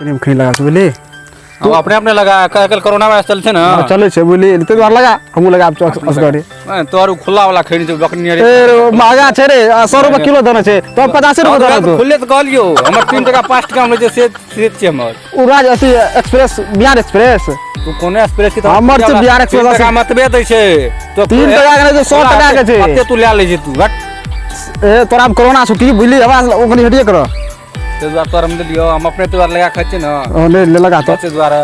कनि खैनी लगा छै बुझली। तू अपने अपने लगा, आइ कोरोना वायरस चल छै ने। हाँ, चलै छै बुझली, ताहि दुआरे लगा, हमहूँ लगाब असगरे। तोहर उ खुला वाला खैनी छै बकनी रे। ए महगा छै रे, 100 रुपआ किलो देने छै तो 50 रुपआ देने तू। खुले तऽ कहलियो हमर 3 टका 5 टका मे जे से छै हमर। ओ राज अथी एक्सप्रेस, बिहार एक्सप्रेस। तू कोने एक्सप्रेस के? हमर छै बिहार एक्सप्रेस। 3 टका मतबे दै छै तो। 3 टका के नहि छै, 100 टका के छै। कते तू लए लै छै तू हट। ए तोरा कोरोना छौ की बुझली, आवाज ओ कनि हटिए कर। ताहि दुआरे तोरा हम देलियो, हम अपने तोरा लगा खाइ छियै ने। ओ ले ले लगा तो। ताहि दुआरे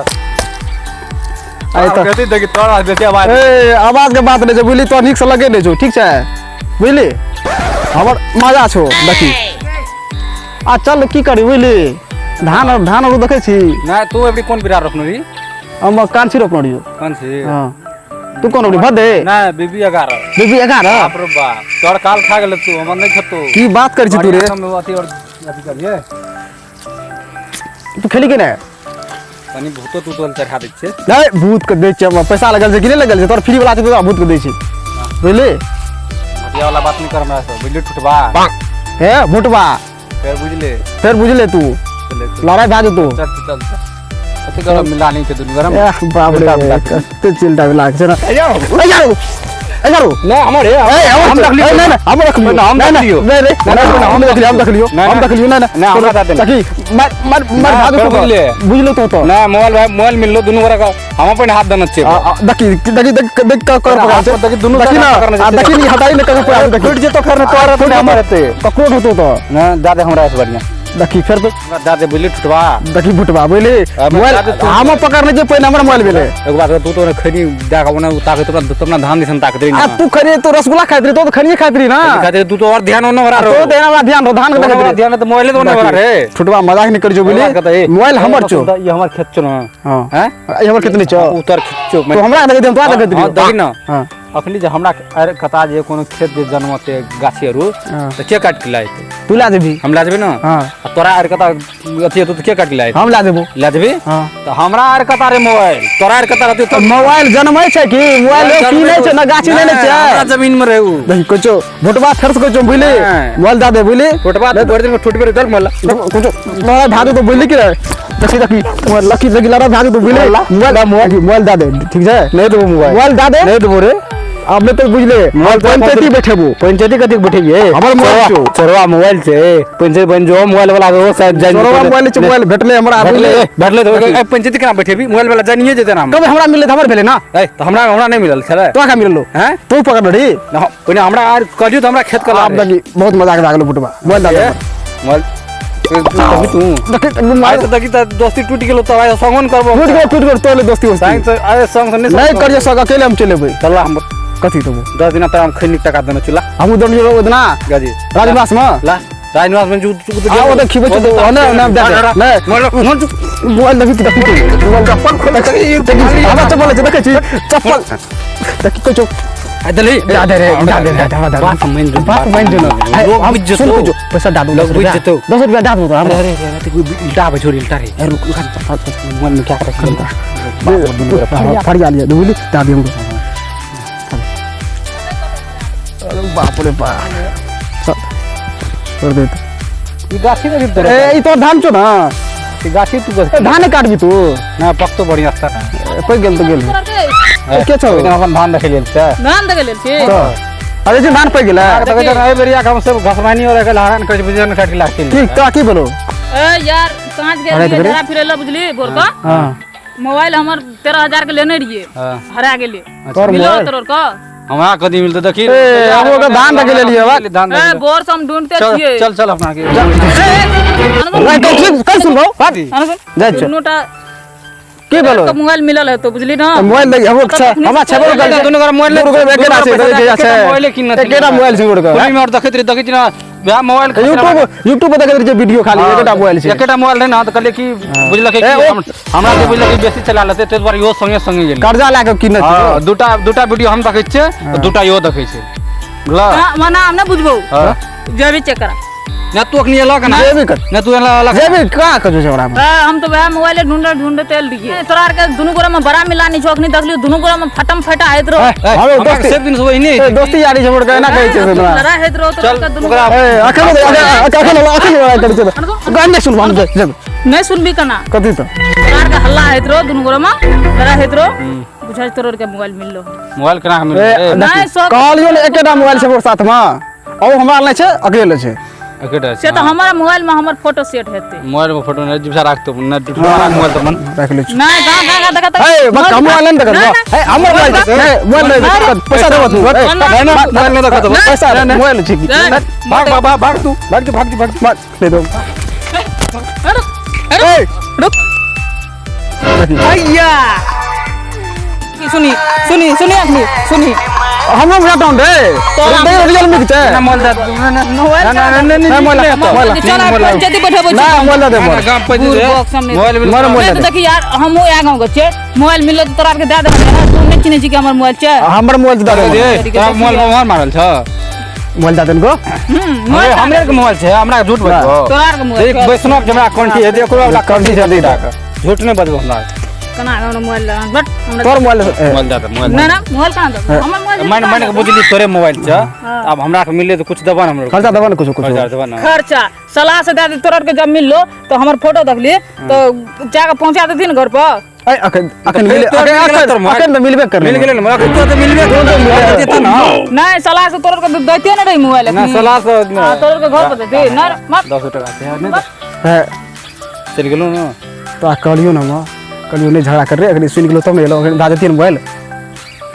आइ तऽ बेसी देखी तोरा बेसी आवाज। ए आवाज के बात नहि छै बुझली, तोरा नीक से लगे नहि छौ, ठीक छै बुझली, हमर मजा छौ देखी। आ चल की करी बुझली, धान धान आरू देखै छी। नहि तू अभी कोन बिरा रोपने रही? हम कांची रोपने रहियो। कांची? हाँ, तू कोन रोपली? भदे नहि, बीबी 11। बीबी 11? बाप रे बाप, तोहर काल खा गेल तू, हमर नहि खेतो। की बात करै छी तू रे? हम अथी और अथी करिए। तू खेली के नहि? कनी भूतो तूतो चढ़ा दै छियै। नहि भूत के दै छियै, पैसा लगल छै कि नहि लगल छै? तोहर फ्री वाला छै तोरा भूत के दै छै बुझली। घटिया वाला बात नहीं कर हमरा से बुझली ठुटबा। हे भुटबा। फेर बुझले। फेर बुझले तू लड़ाई भए जेतौ। चल चल चल, कते गरम मिला नहीं छै दुनू गरम। एह बाप रे, कते चिलटा मिला छै ना। ए यार, ए यार, नहीं हमर हे, हम रख लियो। नहीं नहीं, हम रख लियो। हम रख लियो। नहीं नहीं, हम रख लियो, हम रख लियो, हम रख लियो। नहीं नहीं, हमरा दे सखी मार मार मार भाग तो बुझले, बुझलो तो ना मोबाइल भाई, मोबाइल मिललो दुनू गोरा का हम अपन हाथ देना छै। देखी देखी देख देख कर पकड़ छै, देखी दुनू देखी ना, आ देखी नहीं हटाई ने ककरो पर, देखी फुट जेतो खरने तोर फुट हमर हेते ककरो होतो तो ना दादे हमरा से बढ़िया। देखी फेर तो हमरा दादे बुझली ठुटबा। देखी भुटबा बुझली, मोबाइल हम पकड़ने छै पहिने हमर मोबाइल भेलै। एक बात तू तो खैनी दए के ओना ताके तोरा तोरा धान दिसन ताकत रही। आ तू खैनी तो रसगुल्ला खाइत रही, तो तो खैनी खाइत रही ना। खाइत रही तू तो और ध्यान ओने भरा तो ध्यान वाला ध्यान रहो, धान के देखत रही। ध्यान तो मोबाइल तो ओने भरा रे। ठुटबा मजाक नहीं करियो बुझली, मोबाइल हमर छौ। ई हमर खेत छौ ना। हां हैं, ई हमर खेत नहीं छौ, उतर खेत छौ। तो हमरा देखत, हम तोरा देखत रही। हां देखी ना। हां अखनी जे हमरा अरे कता जे कोनो खेत जे जनमते गाछी आरू त के काट के लायते? तू ला देबी। हम ला जेबे ना। हां आ तोरा आर कता अथी हेतौ त के काट के लायते? हम ला देबो। ला जेबी? हां त हमरा आर कता रे मोबाइल, तोरा आर कता रहतौ त मोबाइल जनमै छै कि मोबाइल की नै छै ना, गाछी नै छै हमरा जमीन में रहू। देखी कुछो भोटबा फेर से कुछो बुझली, मोबाइल दा दे बुझली। भोटबा त भरि दिन में ठुटबे रे, चल मोबाइल कुछो लड़ाई भागो तो बुझली की रे। देखी देखी लकी देखी लड़ाई भागो तो बुझली, मोबाइल मोबाइल दा दे, ठीक छै? नहीं देबो मोबाइल। मोबाइल दा दे। नहीं देबो रे। अब नहीं तो बुझले मोबाइल पंचायती बैठेबो। पंचायती कथी बैठेबिए? हमर मोबाइल छौ। चोरवा मोबाइल छै, पंचायत बन जो मोबाइल वाला ओ शायद जान चोरवा मोबाइल छै, मोबाइल भेटले हमरा। भेटले, भेटले तो पंचायती केना बैठेबी? मोबाइल वाला जानिए जेते ना। कब हमरा मिलले त हमर भेले ना। ए त हमरा हमरा नहीं मिलल छले। तोरा का मिललो? हैं तू पकड़ रही पहिने हमरा आर कहलियो त हमरा खेत कला। आब देखी बहुत मजाक लागलो बुटबा, मोबाइल दा दे। मोबाइल तभी तू देखी आइ त देखी त दोस्ती टूट गेलो त आइ संगन करबो। टूट गेलो, टूट गेलो तोले दोस्ती संग से आइ संग से नहीं करियो संग, अकेले हम चलेबै। चल हम कथी देबो? 10 दिन तक हम खैनी टका देने चला। हमहूँ देने छौ ओदिना गाजी राजनिवास में। ला राजनिवास में जो आ ओ देखिबे छौ तो ने ने दे दे नहीं मोबाइल देखी देखी तू मोबाइल चप्पल खोल देखी हमरा चप्पल छै, देखै छी चप्पल देखी कहै छौ आ दली दे दे रे, दे दे दे दे। बात मान जो, बात मान जो ना। लोग बुझ सुन जेतौ। जो पैसा दे दो, लोग बुझ जेतौ। 10 रुपया दे दो तोरा। अरे अरे अरे इल्टा आबै छोड़ इल्टा रे। रुक रुक, मोबाइल में क्या करे? फरिया लिया बुझली, दे दे हमरो। अरे बाप रे बाप, छोड़ दे। ई गाछी देखी तोरा। ए ई तो धान छौ ना। ई गाछी तू ए, धान काटबी तू ना पकतो बढ़िया से। पक गेल तो गेल के छौ? अपन धान देखे लेल छै। धान देखे लेल छी तो अरे जे धान पक गेलै तऽ कहै छै एहि बेरिया के हम सब घसमानी और एकल हरान करै छै बुझल काटि के लागतै। की तोरा की बोलो? ए यार साँझ के अरे रहियै रे। जरा फिरे ला बुझली भोर का। हां मोबाइल हमर 13,000 के लेने रहियै, हां हरा गेलै। तोर मिलो मोबाइल? तोर का हमरा कदी मिलतै देखी। ए हम ओकर धान देखे लेलियै बा। धान ए भोर से हम ढूंढते चल छियै। चल चल अपना के ए, ए, नहीं तो ठीक कल सुनबो जाइ छै। दुनूटा की बोलो? के मोबाइल मिलल है तो बुझली ना। मोबाइल देखी हमरो छै, हमरा छेबो करै छै। दुनू गोरा मोबाइल दुनू गोरा एकेटा छै, देखै छै। मोबाइल किन एकेटा मोबाइल छै गोरा। होली में और देखैत रही देखै छी ना वएह मोबाइल यूट्यूब यूट्यूब पर देखैत रही वीडियो, खाली एकेटा मोबाइल छै। एकेटा मोबाइल रहे ना तऽ कहलियै कि बुझलकै कि ए, ओ- हमरा जे बुझलकै बेसी चला लेतै ताहि दुआरे इहो संगे संगे गेलै। कर्जा लए के किने छै। हँ, दूटा दूटा वीडियो हम देखै छियै तऽ दूटा इहो देखै छै बुझलह। मना हम ना बुझबो, हँ। जेबी चेक करा। ना तू अखनी एलक ना। जेबी कर। ना तू एलक। जेबी का कजो छै ओकरा में? हम तो वएह मोबाइल ढूंढे ढूंढते आयल रहियै। तोरा आर के दुनू गोरा में बड़ा मिलानी छौ, अखनी देखलियो दुनू गोरा में फटम फटा होइत रहो। हमे हमरा दोस्ती सब दिन से वही ए, दोस्ती यारी छै हमर के, एना कहै छै से तोरा। लड़ाई होइत रहो तोरा चल, के दुनू ओकरा ए अखन अखन अखन अखन लड़ाई करै छै। गान नहि सुनबो हम, जेब नहीं सुनबी कना कथी तऽ तोरा आर के हल्ला होइत रहो दुनू गोरा में लड़ाई होइत रहो बुझाइ तोरा आर के मोबाइल मिललो मोबाइल केना मिल ए, ए, नहीं, देखी, सब- कहलियौ ने एकेटा मोबाइल छै ओकर साथमे और हमरा नहि छै अकेले छै एकेटा से तऽ हमर मोबाइल में हमर फोटो सेट हेतै मोबाइल में फोटो नहीं जिबसा राखतो न मोबाइल तो मन राख लै छी नहीं गाँव गाँव गाँव देखा हे बस हम मोबाइल नहीं देखत हे हमर मोबाइल छै नहीं मोबाइल नहीं देखत पैसा देबो तू ए, नहीं, नहीं, मोबाइल नहीं देखत पैसा मोबाइल छै भाग भाग भाग भाग तू भाग तू भाग भाग भाग ले दो ए रुक भैया सुनी सुनी सुनी अखनी सुनी हमरो मोबाइल डाउन रे तोरा- दे रियल में छै ना मोबाइल दे ना ना मोबाइल ना ना नहीं, मोबाइल मोबाइल चल आब पंचायती बैठेबो ना मोबाइल दे मोबाइल गांव पे बुढ़ बॉक्स हमने- मोबाइल मोबाइल नहीं तो दे देखी यार हमहूँ आ गाँव के छियै मोबाइल मिललो तऽ तोरा आरके दए देबै तू नहि चिन्है छी कि हमर मोबाइल छै हमर मोबाइल दे दे दे तोरा मोबाइल में मोहर मारल छ मोबाइल दे देन को मोबाइल हमरे के मोबाइल छै हमरा झूठ बजबो तोरा आरके मोबाइल देख छै। वैष्णव के हमरा कंठी है देखो वाला कंठी छै दे झूठ नहीं बजबो हमरा केना हमरा मोबाइल लगा बट हमरा तोर मोबाइल ए, मोबाइल दे दे मोबाइल ना ना मोबाइल कहाँ देबै हमर मोबाइल मन मन के बुझली तोरे मोबाइल छ अब हमरा के मिले तो कुछ देबा न हमरा खर्चा देबो ने कुछ कुछ खर्चा देबा न खर्चा सलाह से दए दे तोरा आरके जब मिललो तो हमर फोटो देखली तो जाके पहुंचा देथिन घर पर ए अखन अखन मिले तोर अखन मिल गेलै अखन तोर मोबाइल। अखन तऽ मिलबे करले मिल गेलै न हमरा तो तो मिलबे देते न नहीं सलाह से तोरा आरके दैते ने रही मोबाइल ना सलाह से हाँ तोरा आरके घर पर देती ना मत 10 टका से नहीं है चल गेलो न तो आ कहलियो ना माँ कहलियो नहीं झगड़ा कर रे अखन सुनि गेलो तब ने एलो अखन दा देतियन मोबाइल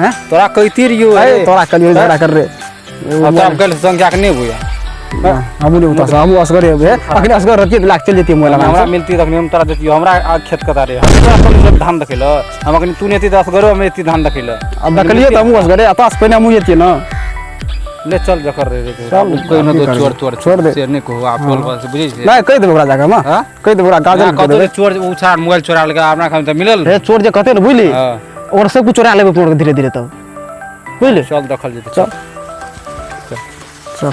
हैं तोरा कहती रहियो ए तोरा कहलियो नहीं झगड़ा कर रे अब तो कल संग जाके नहीं हुआ हमू नहीं उता हमू असगर हेबे अखन असगर रहतिए तऽ लाग चलि जतिए मोबाइल हमरा मिलती तखनी हम तोरा देतियो हमरा आ खेत कता रे हम तोरा अपन सब धान देखैल हम अखनी तू नहीं दस गरो हम एती धान देखैल अब देखलिए तऽ हमहूँ असगरे अतः पहिने हमहूँ जतिए ना ले चल जकर रे रे चल, कोई न की तो करबै? चोर तोर छोड़ दे। से नहीं कहो आप बोल बस बुझै छै नहीं कहि देबै ओकरा जाके माँ हाँ? कहि देबै ओकरा गार्जियन कहि कतो देबै चोर उछाड़ मोबाइल चोरा लगा हमरा खान तऽ मिलल हे चोर जे कहते ने बुझली हाँ। ओकर सब कुछ चोरा लेबै तोड़ के धीरे धीरे तब बुझली चल देखल जेतै चल चल